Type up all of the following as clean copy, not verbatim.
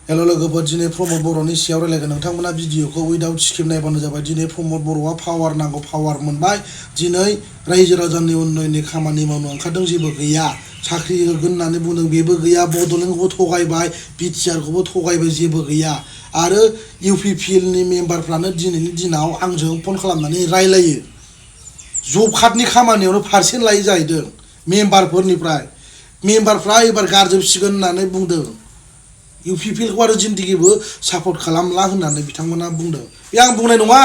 hello लोगोफोर दिनै प्रमोद बर'नि सायाव रायलायगोन नोंथांमोना भिडिअखौ उइदाउट स्क्रिप्ट नायबानो जाबाय दिनै प्रमोद बर'आ पावार नांगौ पावार मोनबाय दिनै रायजो राजानि उन्नयननि खामानि मावनो ओंखारदों जेबो गैया साख्रि होगोन होननानै बुंदों बेबो गैया बड'लेण्डखौबो थगायबाय बिटिआरखौबो थगायबाय जेबो गैया आरो इउपिपिएलनि मेम्बारफ्रानो दिनैनि दिनाव आंजों फन खालामनानै रायलायो जब कार्डनि खामानियावनो पारसेन्ट लायो जाहैदों मेम्बारफ्रा एबार गारजोबसिगोन होननानै बुंदों इउपिपिएलखौ आरो जिन्दगिबो सापर्ट खालामला होननानै बिथांमोना बुंदों बे आं बुंनाय नङा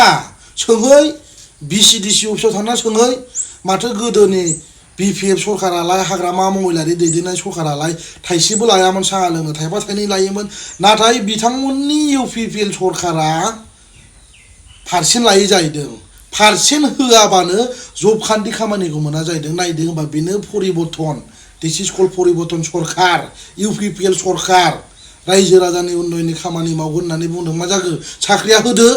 सोंहै बिसिडिसि अफिसाव थांना सोंहै माथो गोदोनि बिपिएफ सरकारालाय हाग्रामा महिलारि दैदेननाय सरकारालाय थाइसेबो लायामोन साहा लोंनो थाइफा थाइनै लायोमोन नाथाय बिथांमोननि इउपिपिएल सरकारा पारसेन्ट लायै जाहैदों पारसेन्ट होआबानो जब कार्डनि खामानिखौ मोना जाहैदों नायदों होनबा बेनो परिबर्तन दिस इज कल्ड परिबर्तन सरकार इउपिपिएल सरकार रायजो राजानि उन्नयननि खामानि मावगोन होननानै बुंदों मा जाखो साख्रिया होदो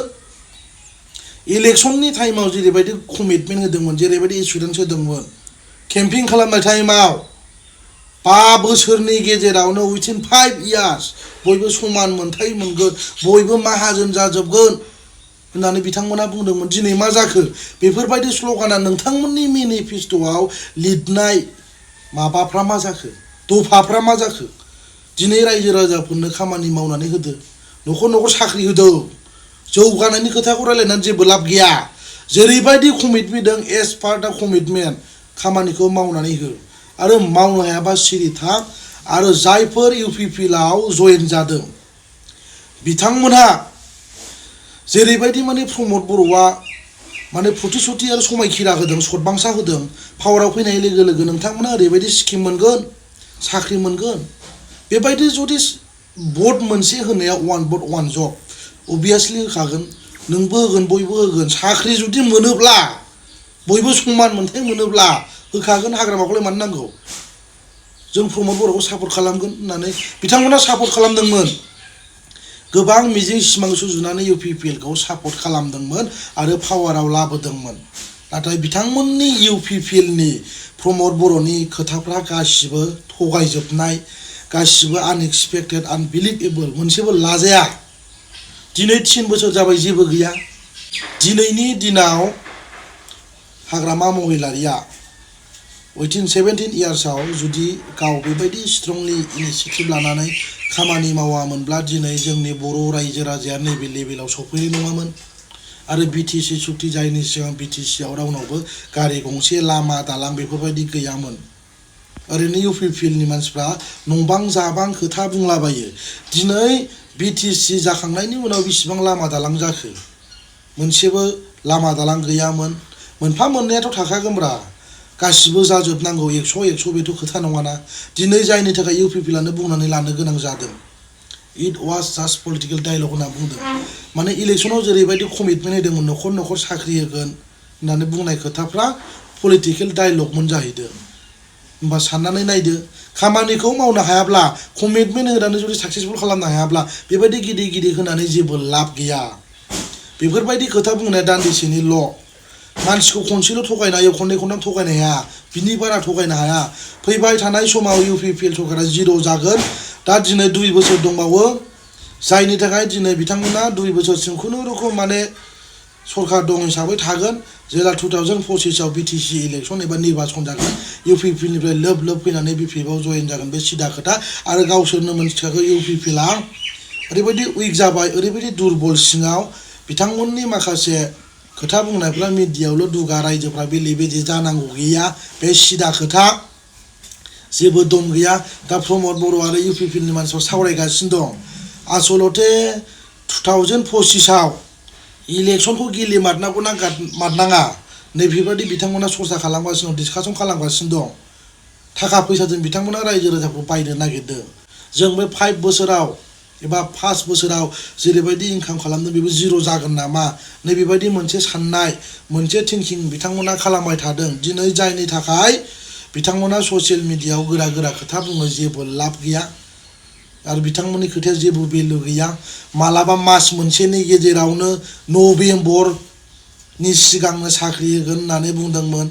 इलेक्शननि टाइमाव जेरैबायदि कमिटमेन्ट होदोंमोन जेरैबायदि एसुरेन्स होदोंमोन केम्पिं खालामनाय टाइमाव 5 बोसोरनि गेजेरावनो उइथिन 5 इयार्स बयबो समान मोनथाय मोनगोन बयबो माहाजोन जाजोबगोन होननानै बिथांमोना बुंदोंमोन दिनै मा जाखो बेफोरबायदि स्ल'गाना नोंथांमोननि मेनिफेस्ट'आव लिरनाय माबाफ्रा मा जाखो दफाफ्रा मा जाखो दिनै रायजो राजाफोरनो खामानि मावनानै होदो न'खर न'खर साख्रि होदो जौगानायनि खोथाखौ रायलायनानै जेबो लाब गैया जेरैबायदि कमिटमेन्ट दं एज पार्ट अफ कमिटमेन्ट खामानिखौ मावनानै हो आरो मावनो हायाबा सिरि थां आरो जायफोर इउपिपिएलआव जयेन जादों बिथांमोनहा जेरैबायदि माने प्रमोद बर'आ माने प्रतिश्रुति आरो समायखिरा होदों सतबांसा होदों पावाराव फैनाय लोगो लोगो नोंथांमोना ओरैबायदि स्किम मोनगोन साख्रि मोनगोन बेबायदि जुदि भट मोनसे होनाया वान भट वान जब अबियासलि होखागोन नोंबो होगोन बयबो होगोन साख्रि जुदि मोनोब्ला बयबो समान मोनथाय मोनोब्ला होखागोन हाग्रामाखौलाय मानो नांगौ जों प्रमोद बर'खौ सापर्ट खालामगोन होननानै बिथांमोना सापर्ट खालामदोंमोन गोबां मिजिं सिमां सुजुनानै इउपिपिएलखौ सापर्ट खालामदोंमोन आरो पावाराव लाबोदोंमोन नाथाय बिथांमोननि इउपिपिएलनि प्रमोद बर'नि खोथाफ्रा गासिबो थगायजोबनाय गासिबो आनएक्सपेक्टेड आनबिलिभेबल मोनसेबो लाजाया दिनै 3 बोसोर जाबाय जेबो गैया दिनैनि दिनाव हाग्रामा महिलारिया उइथिन 17 इयार्सआव जुदि गाव बेबायदि स्ट्रंलि इनिशिएटिभ लानानै खामानि मावामोनब्ला दिनै जोंनि बर' रायजो राजाया नैबे लेभेलाव सफैनाय नङामोन आरो बिटिसि सुक्ति जायनि सिगां बिटिसिआव रावनावबो गारि गंसे लामा दालां बेफोरबायदि गैयामोन ओरैनो इउपिपिएलनि मानसिफ्रा नंबां जाबां खोथा बुंलाबायो दिनै बिटिसि जाखांनायनि उनाव बेसेबां लामा दालां जाखो मोनसेबो लामा दालां गैयामोन मोनफा मोननैयाथ' थाखागोनब्रा गासिबो जाजोबनांगौ 100 बेथ' खोथा नङाना दिनै जायनि थाखाय इउपिपिएलआनो बुंनानै लानो गोनां जादों it was just political dialogue होनना बुंदों माने इलेक्शनाव जेरैबायदि कमिटमेन्ट होदोंमोन न'खर न'खर साख्रि होगोन होननानै बुंनाय खोथाफ्रा पलिटिकेल डायलगमोन जाहैदों होमबा साननानै नायदो खामानिखौ मावनो हायाब्ला कमिटमेन्ट होनानै जुदि साक्सेसफुल खालामनो हायाब्ला बेबायदि गिदिर गिदिर होनानै जेबो लाब गैया बेफोरबायदि खोथा बुंनाया दान्दिसेनिल' मानसिखौ खनसेल' थगायनो हायो खननै खनथाम थगायनो हाया बिनि बारा थगायनो हाया फैबाय थानाय समाव इउपिपिएल सरकारा जिर' जागोन दा दिनै 2 बोसोर दंबावो जायनि थाखाय दिनै बिथांमोना 2 बोसोरसिम खुनुरुखुम माने सरकार दं हिसाबै थागोन जेला 2025आव बिटिसि इलेक्शन एबा निर्बाचन जागोन इउपिपिएलनिफ्राय लोब लोब फैनानै बिपिएफआव जयेन जागोन बे सिदा खोथा आरो गावसोरनो मोनथिखागौ इउपिपिएलआ ओरैबायदि उइक जाबाय ओरैबायदि दुरबल सिङाव बिथांमोननि माखासे खोथा बुंनायफ्रा मिडियायावल' दुगा रायजोफ्रा बेले बेजे जानांगौ गैया बे सिदा खोथा जेबो दम गैया दा प्रमोद बर' आरो इउपिपिएलनि मानसिफ्रा सावरायगासिनो दं आसलते 2025आव इलेक्शनखौ गेलेमारनांगौ ना मारनाङा नैबेबायदि बिथांमोना सरसा खालामगासिनो दं डिसकासन खालामगासिनो दं थाखा फैसाजों बिथांमोना रायजो राजाखौ बायनो नागिरदों जों बे 5 बोसोराव एबा 5 बोसोराव जेरैबायदि इनकाम खालामदों बेबो जिर' जागोन नामा नैबेबायदि मोनसे साननाय मोनसे थिंकिं बिथांमोना खालामबाय थादों दिनै जायनि थाखाय बिथांमोना ससियेल मिडियायाव गोरा गोरा खोथा बुङो जेबो लाब गैया आरो बिथांमोननि खोथाया जेबो भेलु गैया मालाबा मास मोनसेनि गेजेरावनो नभेम्बरनि सिगांनो साख्रि होगोन होननानै बुंदोंमोन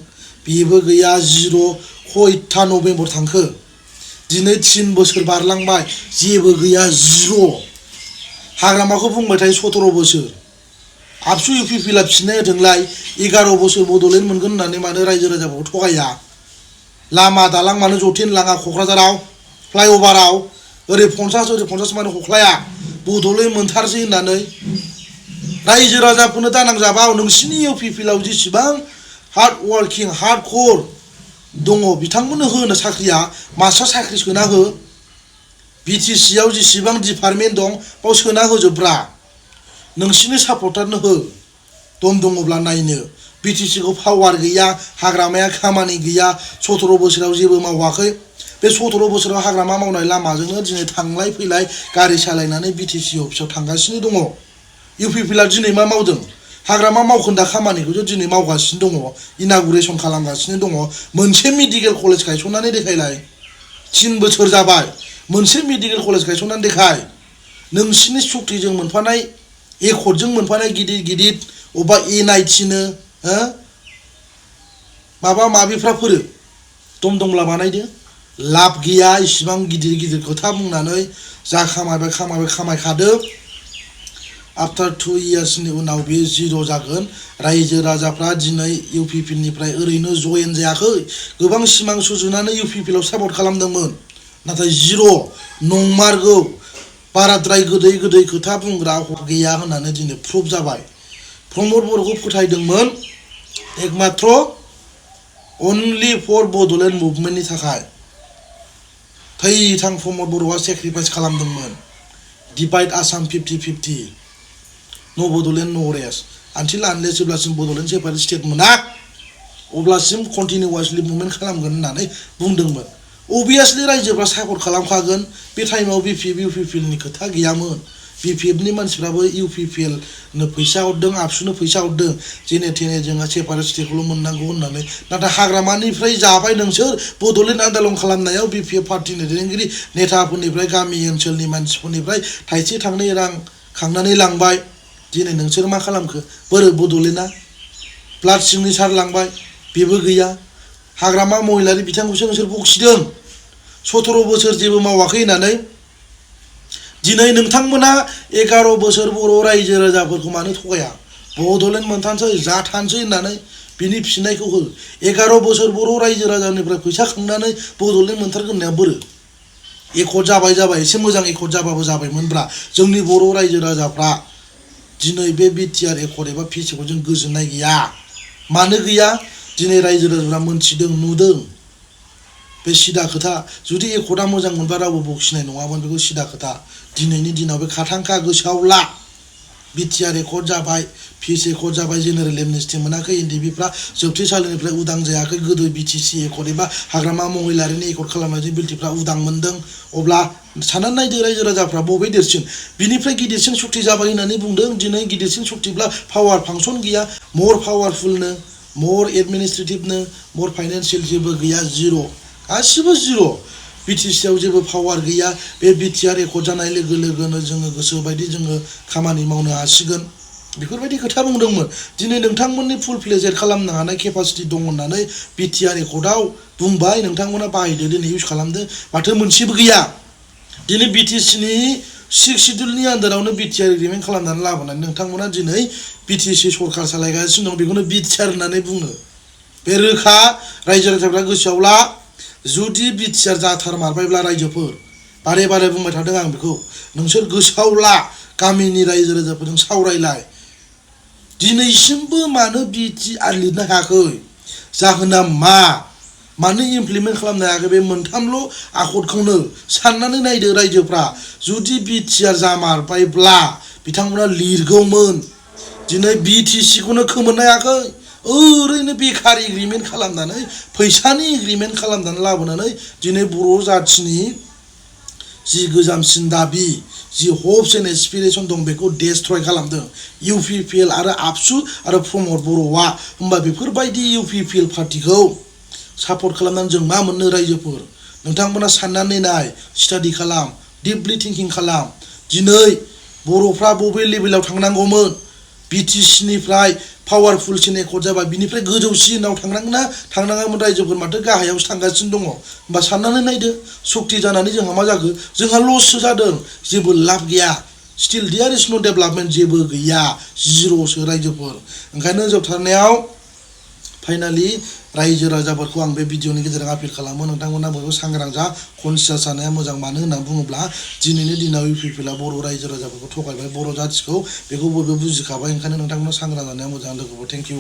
बेबो गैया जिर' खयथा नभेम्बर थांखो दिनै 3 बोसोर बारलांबाय जेबो गैया जिर' हाग्रामाखौ बुंबाय थायो 17 बोसोर आबसु इउपिपिएल फिननाय होदोंलाय 11 बोसोर बड'लेण्ड मोनगोन होननानै मानो रायजो राजाखौ थगाया लामा दालां मानो जथेन लाङा क'क्राझाराव फ्लाइअभाराव ओरै 50 मानो हख्लाया बड'लेण्ड मोनथारसै होननानै रायजो राजाफोरनो दानांजाबाव नोंसिनि इउपिपिएलआव जेसेबां हार्ड वार्किं हार्ड कोर दङ बिथांमोननो होनो साख्रिया मास्टार साख्रि सोना हो बिटिसिआव जेसेबां डिपार्टमेन्ट दं बाव सोना होजोबब्रा नोंसिनि सापर्टारनो हो दम दङब्ला नायनो बिटिसिखौ पावार गैया हाग्रामाया खामानि गैया 17 बोसोराव जेबो मावाखै बे 17 बोसोराव हाग्रामा मावनाय लामाजोंनो दिनै थांलाय फैलाय गारि सालायनानै बिटिसि अफिसाव थांगासिनो दङ इउपिपिएलआ दिनै मा मावदों हाग्रामा मावखोन्दा खामानिखौ दिनै मावगासिनो दङ इनागुरेसन खालामगासिनो दङ मोनसे मेडिकेल कलेज गायसननानै देखायलाय 3 बोसोर जाबाय मोनसे मेडिकेल कलेज गायसननानै देखाय नोंसिनि सक्तिजों मोनफानाय एकर्डजों मोनफानाय गिदिर गिदिर अबा एनआइटिनो माबा माबिफ्रा फोरो दमदमला बानायदो लाब गैया इसिबां गिदिर गिदिर खोथा बुंनानै जा खामायखादो आफ्टार 2 इयार्सनि उनाव बे जिर' जागोन रायजो राजाफ्रा दिनै इउपिपिएलनिफ्राय ओरैनो जयेन जायाखै गोबां सिमां सुजुनानै इउपिपिएलआव सापर्ट खालामदोंमोन नाथाय जिर' नंमारगौ बाराद्राय गोदै खोथा बुंग्रा गैया होननानै दिनै प्रुफ जाबाय प्रमद बर'खौ फोथायदोंमोन एकमात्र अनलि फर बड'लेण्ड मुभमेन्टनि थाखाय थैथां प्रमद बर'आ सेक्रिफाइस खालामदोंमोन डिभाइड आसाम 50-50 नो बड'लेण्ड नो रेस्ट आनटिल आनलेस जेब्लासिम बड'लेण्ड सेपारेट स्टेट मोना अब्लासिम कन्टिनिउवासलि मुभमेन्ट खालामगोन होननानै बुंदोंमोन अबियासलि रायजोफ्रा सापर्ट खालामखागोन बे टाइमाव बिपिएफ इउपिपिएलनि खोथा गैयामोन बिपिएफनि मानसिफ्राबो इउपिपिएलनो फैसा हरदों आबसुनो फैसा हरदों जेने थेने जोंहा सेपारेट स्टेटखौल' मोननांगौ होननानै नाथाय हाग्रामानिफ्राय जाबाय नोंसोर बड'लेण्ड आन्दलन खालामनायाव बिपिएफ पार्टिनि दैदेनगिरि नेताफोरनिफ्राय गामि ओनसोलनि मानसिफोरनिफ्राय थाइसे थांनै रां खांनानै लांबाय दिनै नोंसोर मा खालामखो बोरो बड'लेण्डआ ब्लाड सिगनेचार लांबाय बेबो गैया हाग्रामा महिलारि बिथांखौसो नोंसोर बखिदों 17 बोसोर जेबो मावाखै होननानै दिनै नोंथांमोना 11 बोसोर बर' रायजो राजाफोरखौ मानो थगाया बड'लेण्ड मोनथारसै जाथारसै होननानै बिनि फिननायखौ हो 11 बोसोर बर' रायजो राजानिफ्राय फैसा खांनानै बड'लेण्ड मोनथारगोन होननाया बोरो एकर्ड जाबाय एसे मोजां एकर्ड जाबाबो जाबायमोनब्रा जोंनि बर' रायजो राजाफ्रा दिनै बे बिटिआर एकर्ड एबा पिसिखौ जों गोजोननाय गैया मानो गैया दिनै रायजो राजाफ्रा मोनथिदों नुदों बे सिदा खोथा जुदि एकर्डआ मोजां मोनबा रावबो बखिनाय नङामोन बेखौ सिदा खोथा दिनैनि दिनाव बे खाथांखा गोसोआव ला बिटिआर एकर्ड जाबाय पिस एकर्ड जाबाय जेनेरेल एमनेस्टि मोनाखै एनडिबिफ्रा जोबथेसालिनिफ्राय उदां जायाखै गोदो बिटिसि एकर्ड एबा हाग्रामा महिलारिनि एकर्ड खालामनायजों बिटिफ्रा उदां मोनदों अब्ला साननानै नायदो रायजो राजाफ्रा बबे देरसिन बिनिफ्राय गिदिरसिन सक्ति जाबाय होननानै बुंदों दिनै गिदिरसिन सक्तिब्ला पावार फांसन गैया मर पावारफुलनो मर एडमिनिस्ट्रेटिभनो मर फाइनान्सियेल जेबो गैया जिर' गासिबो जिर' बिटिसिआव जेबो पावार गैया बे बिटिआर एकर्ड जानाय लोगो लोगोनो जोङो गोसो बायदि जोङो खामानि मावनो हासिगोन बेफोरबायदि खोथा बुंदोंमोन दिनै नोंथांमोननि फुल फ्लेजेड खालामनो हानाय केपासिटि दं होननानै बिटिआर एकर्डआव बुंबाय नोंथांमोना बाहायदो दिनै इउज खालामदो माथो मोनसेबो गैया दिनै बिटिसिनि 6 शिड्युलनि आन्दारावनो बिटिआर एग्रिमेन्ट खालामनानै लाबोनानै नोंथांमोना दिनै बिटिसि सरकार सालायगासिनो दं बेखौनो बिटिआर होननानै बुङो बे रोखा रायजो राजाफ्रा गोसोआव ला जुदि बिटिआर जाथारमारबायब्ला रायजोफोर बारे बारे बुंबाय थादों आं बेखौ नोंसोर गोसोआव ला गामिनि रायजो राजाफोरजों सावरायलाय दिनैसिमबो मानो बिटिआर लिरनो हायाखै जाहोना मानो इमप्लिमेन्ट खालामनो हायाखै बे मोनथामल' आखदखौनो साननानै नायदो रायजोफ्रा जुदि बिटिआर जामारबायब्ला बिथांमोना लिरगौमोन दिनै बिटिसिखौनो खोमोरनो हायाखै ओरैनो बेकार एग्रिमेन्ट खालामनानै फैसानि एग्रिमेन्ट खालामनानै लाबोनानै दिनै बर' जाथिनि जि गोजामसिन दाबि जि हप्स एन्ड एसपिरेसन दं बेखौ डेस्ट्रय खालामदों इउपिपिएल आरो आबसु आरो प्रमद बर'आ होमबा बेफोरबायदि इउपिपिएल पार्टिखौ सापर्ट खालामनानै जों मा मोननो रायजोफोर नोंथांमोना साननानै नाय स्टाडि खालाम डिपलि थिंकिं खालाम दिनै बर'फ्रा बबे लेभेलाव थांनांगौमोन बिटिसिनिफ्राय पावारफुलसिन एकर्ड जाबाय बिनिफ्राय गोजौसिनाव थांनांगोना थांनाङामोन रायजोफोर माथो गाहायावसो थांगासिनो दङ होमबा साननानै नायदो सक्ति जानानै जोंहा मा जाखो जोंहा लससो जादों जेबो लाब गैया स्टिल देयर इज नो डेभलपमेन्ट जेबो गैया जिर'सो रायजोफोर ओंखायनो जोबथारनायाव फाइनालि रायजो राजाफोरखौ आं बे भिडिअनि गेजेरजों आपिल खालामो नोंथांमोना बयबो सांग्रां जा कनसियास जानाया मोजां मानो होनना बुङोब्ला दिनैनि दिनाव UPPLआ बर' रायजो राजाफोरखौ थगायबाय बर' जाथिखौ बेखौ बयबो बुजिखाबाय ओंखायनो नोंथांमोना सांग्रां जानाया मोजां लोगोफोर थेंक इउ